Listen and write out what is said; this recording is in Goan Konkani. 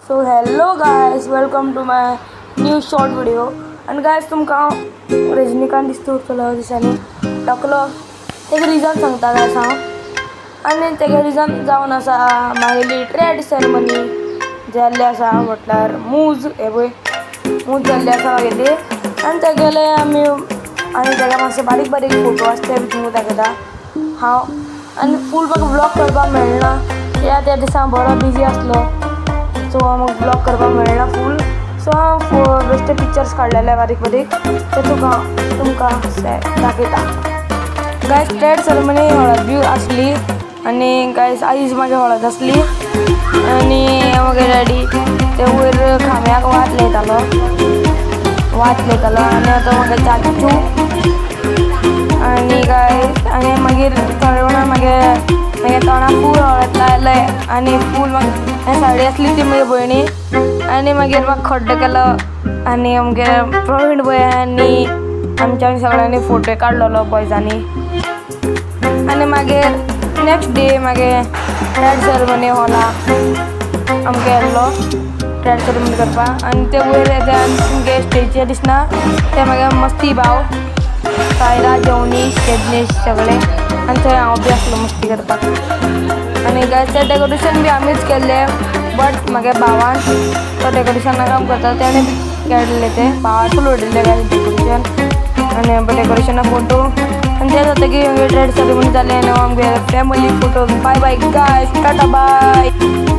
So hello guys, welcome to my new short video. आनी गायज, तुमकां हांव रजनीकांत दिसता उरतलो दिसांनी टकलो. तेगे रिजन सांगता गायज हांव. आनी तेगे रिजन जावन आसा म्हागेली ट्रेड सेरेमनी जाल्ली आसा, म्हटल्यार मूज. हे पळय, मूज जाल्ली आसा म्हागेली. आनी तेगेले आमी आनी तेका मातशे बारीक बारीक फोटो आसा, ते बी तुमकां दाखयता हांव. आनी फूल म्हाका व्लॉग करपाक मेळना कित्याक त्या दिसा हांव बरो बिजी आसलो. सो म्हाका व्लॉग करपाक मेळना फूल. सो हांव बेश्टे पिक्चर्स काडलेले बारीक बारीक, ते तुका तुमकां दाखयता. गायज, ट्रेड सेरेमनी हळद बी आसली. आनी गायज, आयज म्हाजी हळद आसली. आनी म्हगे डॅडी ते वयर खांब्याक वात लायतालो, वात लायतालो. आनी आतां म्हागे चाचू. आनी गायज, आनी मागीर थोडे जाणां मागे मागीर तोंडाक फूल हळद लायलें. आनी फूल म्हाका साडी आसली ती म्हगे भयणी. आनी मागीर म्हाका खड्डो केलो. आनी आमगे प्रवीण भोय आनी आमच्या सगळ्यांनी फोटो काडलेलो बॉयजांनी. आनी मागीर नेक्स्ट डे मागीर ट्रेड सेरेमनी हॉला आमकां येल्लो ट्रेड सेरेमनी करपाक. आनी ते वयर ते तुमगे स्टेजीर दिसना, ते मागीर मस्ती भाव, सायरा, जवनीश, यज्ञेश सगळे. आनी थंय हांव बी आसलो मस्ती करपाक. आनी गायज, ते डेकोरेशन बी आमीच केल्लें, बट म्हागे भावान, तो डेकोरेशना काम करता, तेणें बी केल्लें तें पावरफूल उडयल्लें गायज डेकोरेशन. आनी डेकोरेशना फोटो. आनी तें जातकीर मागीर ट्रेड सेरेमनी जालें आनी आमगे family photo. Bye bye guys, tata, bye.